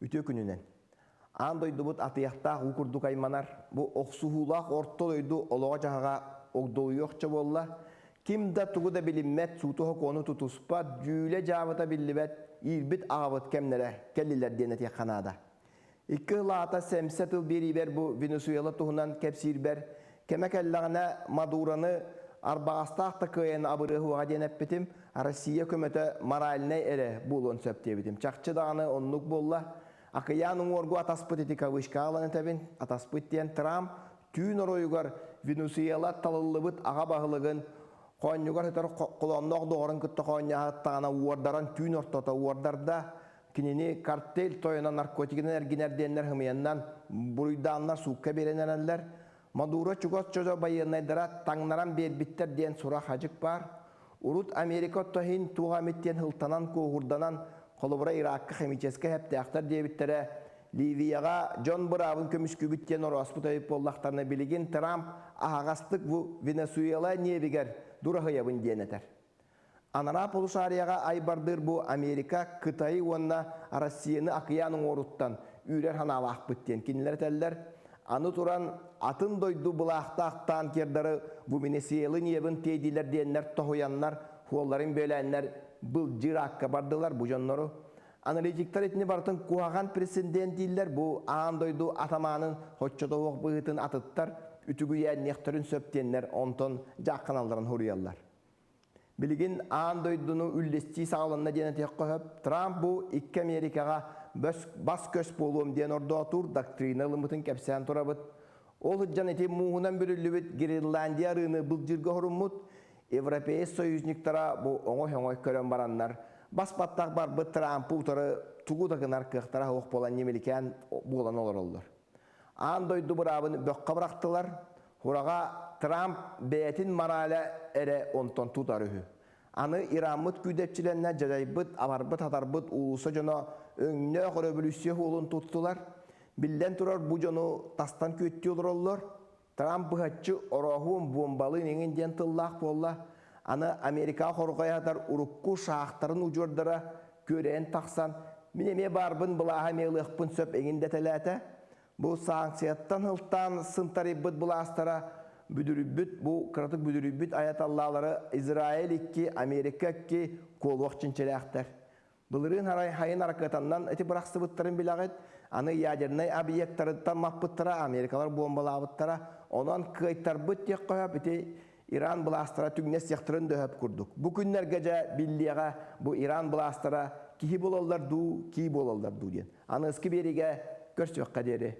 Үтүө күнүнэн. Аан дойдубут атыйахтаах уу курдук айманар, бу охсуһуулаах орто дойду олоҕо-дьаһаҕа огдолуйуохча буолла. Ким да тугу да билиммэт, сууту-сокуону тутуспат, дьүүлэ-дьаабыта биллибэт, иирбит аҕабыт кэмнэрэ кэллилэр диэн этиэххэ наада. Икки ыл аата сэмсэ тыл биэриибэр бу Венесуэла туһунан кэпсиирбэр, кэмэ кэллэҕинэ Мадуроны арбаҕастаах да кыайан абырыаһыаҕа диэн эппитим, Россия көмөтө моральнай эрэ буолуон сөп диэбитим. Чахчы даҕаны оннук буолла. Акыйаан уҥуоргу атаспыт ити кавычкаҕа ылан этэбин, атаспыт диэн Трамп түүн оройугар Венесуэла талыллыбыт аҕа баһылыгын хоонньугар сытар холоонноох доҕорун кытта хоонньоһоттаҕына уордаран түүн ортото уордарда. Кинини картель тойоно наркотигынан эргинэр диэннэр хымыйаннан буруйдааннар суукка биэрэн эрэллэр. Мадуро чугас чожо байыаннайдара таҥнаран биэрбиттэр диэн сурах-хадьык баар. Урут Америка отто иһин туох эмит диэн һылтанан, куоһурданан, холобура Иракка химическэй хэптээхтэр диэбиттэрэ, Ливияҕа дьон быраабын көмүскүүбүт диэн орооспут эбит буоллахтарына, билигин Трамп аһаҕастык бу Венесуэла ньиэбигэр дураһыйабын диэн этэр. Анараа полушарияҕа айбардыыр бу Америка, Кытайы уонна Россияны акыйаан уҥуоруттан үүрэр санаалаахпыт диэн кинилэр этэллэр. Аны туран, атын дойду былаахтаах танкердары бу Венесуэла ньиэбин тиэйдилэр диэннэр тоһуйаннар, хуолларын бүөлээннэр былдьыыр аакка бардылар бу дьоннору. Аналитиктар итини барытын куһаҕан прецедент дииллэр, бу аан дойду атамаанын хоччотоһуох быһыытын атыттар үтүгүйээнниэхтэрин сөп диэннэр онтон дьаахханалларын суруйаллар. Билигин аан дойдуну үллэстии саҕаланна диэн этиэххэ сөп. Трамп бу икки Америкаҕа бас-көс буолуом диэн ордоотуур доктрина ылыммытын кэпсээн турабыт. Ол сылдьан ити мууһунан бүрүллүбүт Гренландия арыыны былдьыырга хоруммут европеец союзниктара бу оҥой-оҥой көрөн бараннар, бас-баттах барбыт Трампы утары тугу да гынар кыахтара суох буолан ньимиликээн буолан олороллор. Аан дойду быраабын бөххө бырахтылар, Хураҕа Трамп бэйэтин морааля эрэ онтон тутар үһү. Аны Ираммыт күүдэпчилэннэ дьадайбыт, абарбыт-атарбыт уулусса дьоно өҥнөөх өрөбөлүүссүйэ суолун туттулар. Биллэн турар, бу дьону тастан күөттүү олороллор. Трамп быһаччы орооһуом буомбалыын эҥин диэн тыллаах буолла. Аны Америкаҕа хорҕойатар урукку шаахтарын удьуордара күөрэйэн тахсан, мин эмиэ баарбын былааһа эмиэ ылыахпын сөп эҥин дэтэлээтэ. Бу санкцияттан сылтаан сынтарыйбыт былаастара бүдүрүйбүт, бу кыратык бүдүрүйбүт аяталлаалары Израиль икки, Америка икки куолуох чинчилээхтэр. Былырыын арай хайын аракыатаннан ити бырахсыбыттарын билэҕит, аны ядернай объектарыттан маппыттара, Америкалар буомбалаабыттара, онон кыайтарбыт диэххэ сөп, ити Иран былаастара түҥнэстиэхтэрин да сөп курдук. Бу күннэргэ дьэ биллиэҕэ бу Иран былаастара киһи буолаллар дуу, кии буолаллар дуу диэн. Аныгыскы биэриигэ көрсүөххэ диэри.